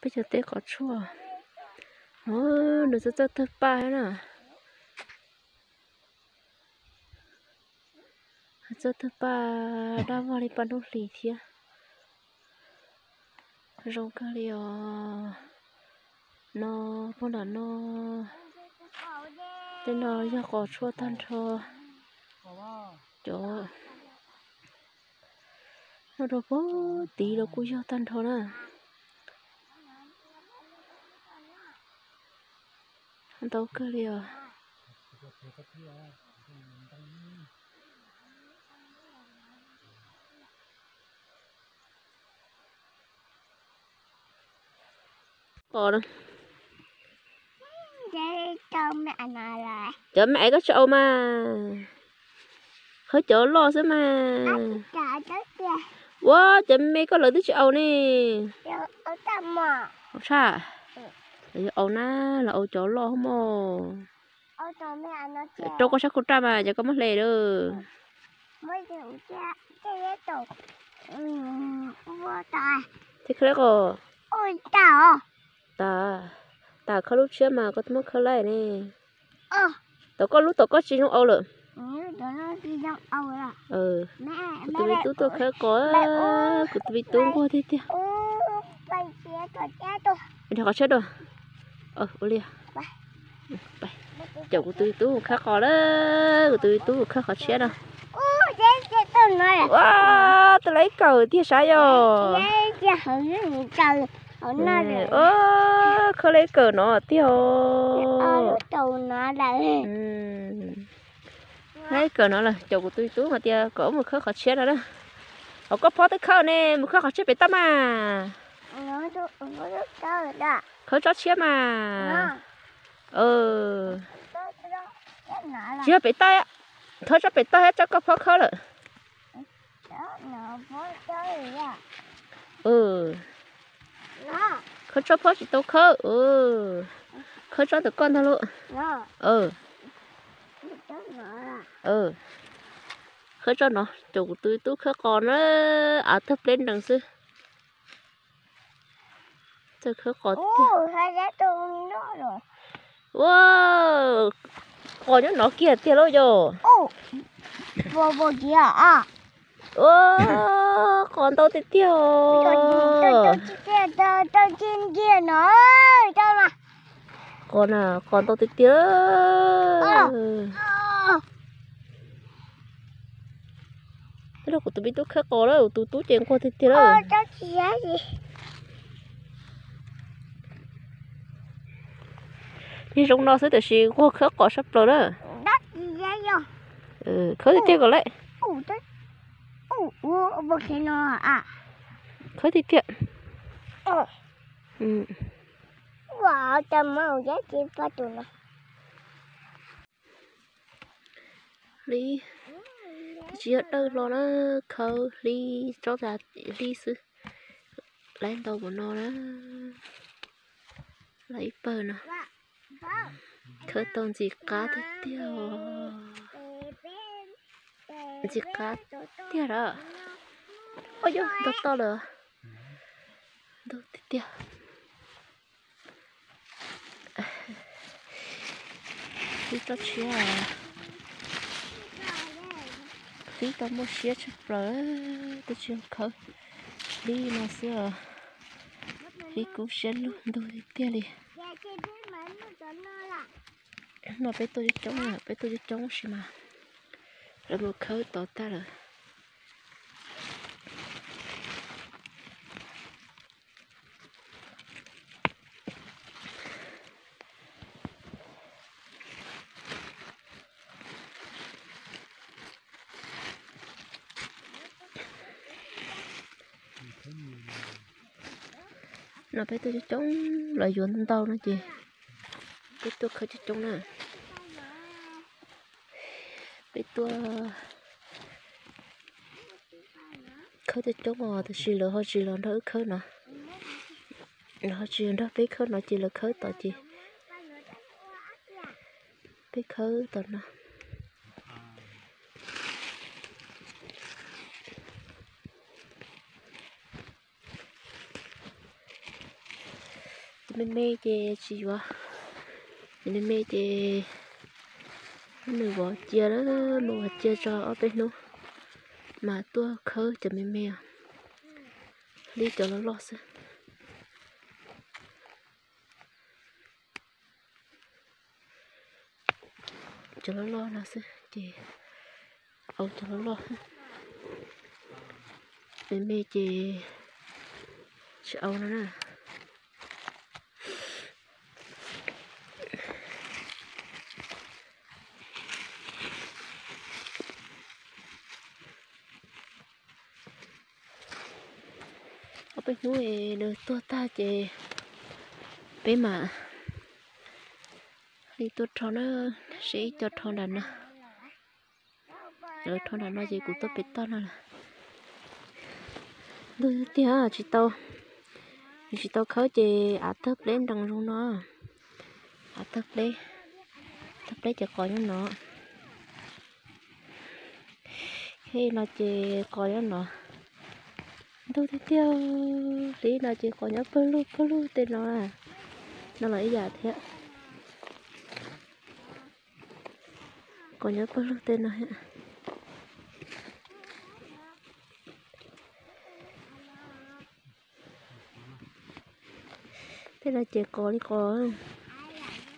Peb cov teb qos tshuaj, nws txawj txawj tawg paj na. Txawj tawg paj dab vog li paj hnub hlis thiab. Zoo kawg li os. No, puag nram no, tej no yog qos tshuaj tag nrho. Cov no rau puag tid los kuj yog tag nrho na. Ntau kawg li os. Qos, cov me aiv koj tsis aus mas, khawb cov loj xwb mas. Ua cov me koj lawv twb tsis aus ne. Tshaj, lawv yuav aus na, lawv aus cov loj mog. Rau koj sab khau raj mas cov koj muab hle lawm. Thiab khawb qos. Tas, tas khawb lub tshiab mas koj muab khawb laij ne. Tom koj lub tom koj tsis zoo aus lawm. Kuv tus me tub tuaj khawb qos, kuv tus me tub nquag tiag tiag. Dhia qhov tshiab dua. Ua li, caum kuv tus me tub mus khawb qos lawm, kuv tus me tub mus khawb qhov tshiab no. Ua, twb laib kawm tiag sav yog. Khawb laib kawm no tiag. Laib kawm no lawm, caum kuv tus me tub hais tias kom mus khawb qhov tshiab no na. Hos koj phob twb khawb ne, mus khawb qhov tshiab pem toj mas. Khawb tsob tshiab mas. Tsis yog pem toj, khawb tsob pem toj thiab tsob koj phob khawb lawm. Khawb tsob phob tsis tau khawb. Khawb tsob ntawm koj ntag lauj. Khawb tsob no, caum kuv tus tub khawb qos na, av tawg pleb nrees xwb. Txawj khawb qos tiag. Ua, qos nyob no kiag tiag lauj yog. Ua, qos ntau tiag tiag. Qos na, qos ntau tiag tiag. Twb yog kuv tus me tub khawb qos lawm, kuv tus tub ces nquag tiag tiag lawm. Niag zoo no xwb tiam sis nquag khawb qos sab plaws na. Khawb tiag tiag kom lawm. Khawb tiag tiag. Hli, twb tsis yog dawb hlo na, khawb hli, tsob ntawd hli xwb. Laib ntau mus no na, laib ib pawg no. Khawb tau ntxim qab tiag tiag. Ntxim qab tiag lawm. Ua yog ntau toj lawm. Ntau tiag tiag. Hlib tsob tshiab, hlib tau muaj siab tshaj plaws, twb tsis yog khawb, hlib no xwb os. Hlib kub siab lug ntug tiag tiag li. No peb tuaj coob coob, peb tuaj coob coob sis mas lawv mus khawb tod tag lawm. No peb tuaj coob coob, lawv yuav ntau no ces peb tuaj khawb coob coob na. Peb tuaj khawb coob coob os, tab sis lawv ho tsis los nrog wb khawb no. Lawv ho tsis los nrog peb khawb no ces lawv khawb tod ces peb khawb tom no. Cov me me ces tsis yuav, cov me me ces nws vov cia lawm, mus vov cia tso ob peb hnub mas tuaj khawb cov me me os, hlib cov loj loj xwb. Cov loj loj no xwb ces au cov loj loj, me me ces tsis au no na. Ob peb hnub nws tuag tag ces peb mam li tuaj rho na, seb ib co rho nram no. Lawv rho nram no ces kuv tuaj pem toj no lawm. Ntuj tiag tiag, tsis tau, tsis tau khawb ces av tawg pleb nrees zoo no. Av tawg pleb, tawg pleb ces qos nyob no. Hej no ces qos nyob no. Ntuj tiag tiag, hliv no ces qos nyob pawg lug pawg lug tej no. No los ib yam thiab. Qos nyob pawg lug tej no. Tej no ces qos li qos,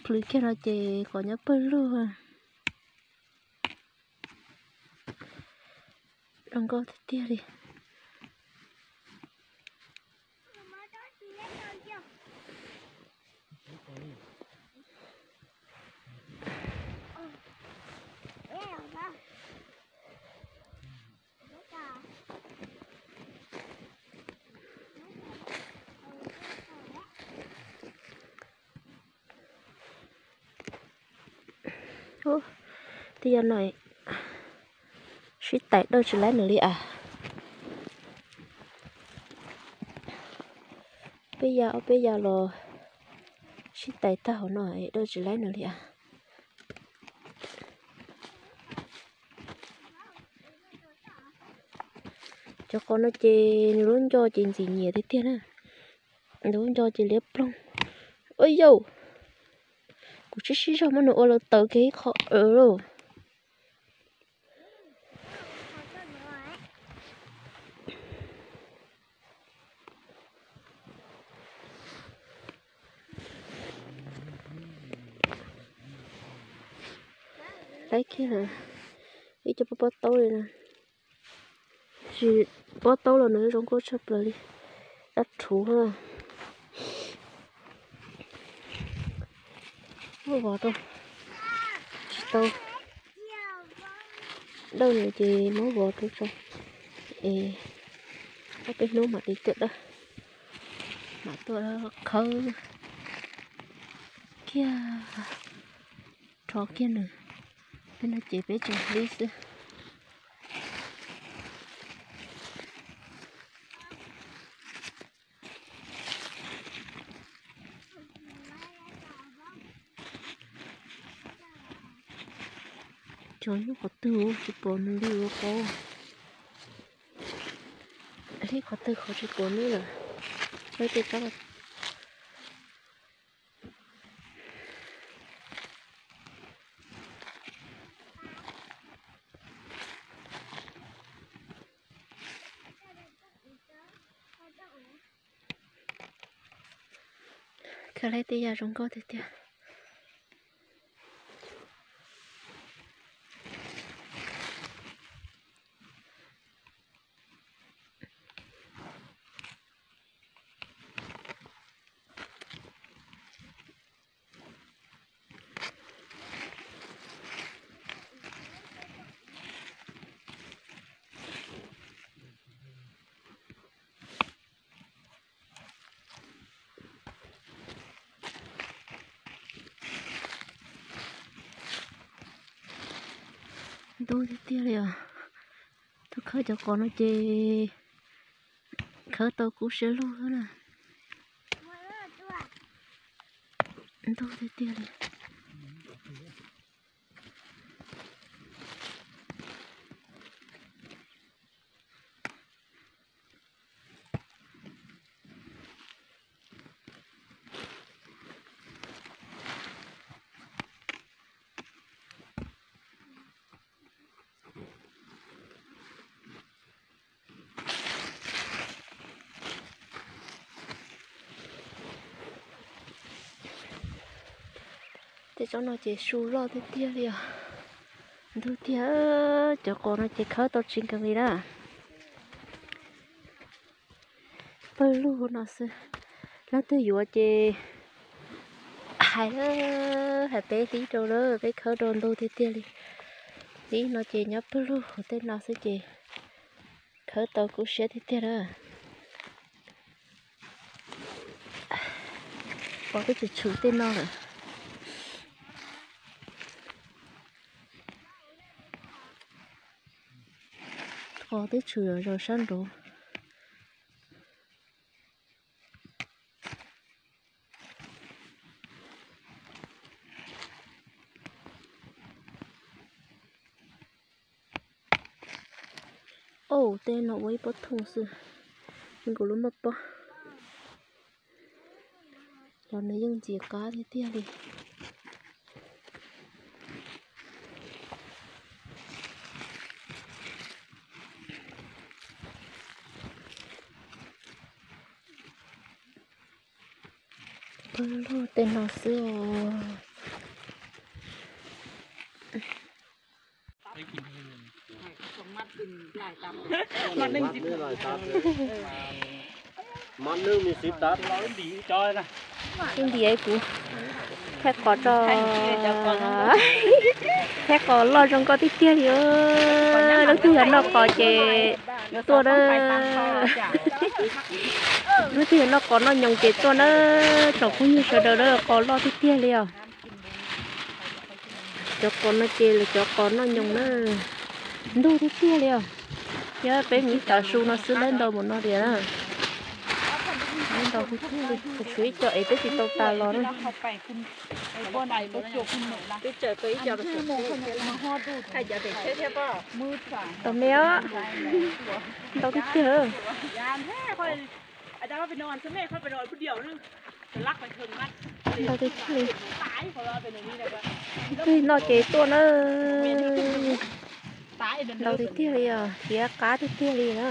plhws kiag no ces qos nyob pawg lug. Zoo nkauj tiag tiag li. Tej yam no sib tais dawj tsis laib nws li as. Peb yam ob peb yam los sib tais tag hauv no dawj tsis laib nws li as. Cov qos no ces nws lub nco ces ntxim nyiam tiag tiag na. Nws lub nco ces liab ploog. Ua yauj, kuv tsis sib zog muab nws ua laws tawv kiag ib qho aws lauj. Laib kiag lawm, ib co pob pob taub li no. Tsis, pob taub los nws zoo nkauj tshaj plaws li. Dab rhuv. Muab vov rau, tsis tau dawj nws ces muab vov rau tso es ob peb hnub mam li tuaj dawj, mam tuaj khawb kiag, rho kiag nws. Peb no ces peb tseem hlib xwb. Cov nyob qhov twg tsis pom nws li ua qau. Hlib qhov twg qhov tsis pom nws lawm. Hlib tej kab. Khawb hlib tej yam zoo nkauj tiag tiag. Ntub tiag tiag li os. Tuaj khawb cov qos no ces khawb tau kub siab lug na. Ntub tiag tiag li. Tej tsob no ces su loj tiag tiag li os. Ntug tiag, cov qos no ces khawb tau tsis nkees li na. Pawg lug no xwb. Leej twg yuav ces hais, hais peb hlib rau lawm, peb khawb rau ntug tiag tiag li. Hlib no ces nyob pawg lug hauv tej no xwb ces khawb tau kub siab tiag tiag na. Pom twb tshwm tshwm tej no lawm. Qos twb tshwm zom zaws sab nraud. Au, tej no ua ib pob thooj xwb, nkaus lub maj pob. Los nws yeej ntxim qab tiag tiag li. Pawg lug tej no xwb os. Sib ntiav kuv thaij qos tso, thaij qos loj zoo nkauj tiag tiag li. Leej twg yog noj qos ces tuaj na. Leej twg yog noj qos noj nyoos ces tuaj na, tsoom phooj ywg sawv daws na, qos loj tiag tiag li os. Cov qos no ces lawv cov qos noj nyoos na, ntug tiag tiag li os. Yog peb miv tav su no xwb lawv ntau mus no tiag na. Ntau tiag tiag li, tshuav ib co es peb tsis tau tas los na. Tos me os, ntau tiag tiag. Ntau tiag tiag li. Twg noj ces tuaj na. Ntau tiag tiag li os, khiav qab tiag tiag li na.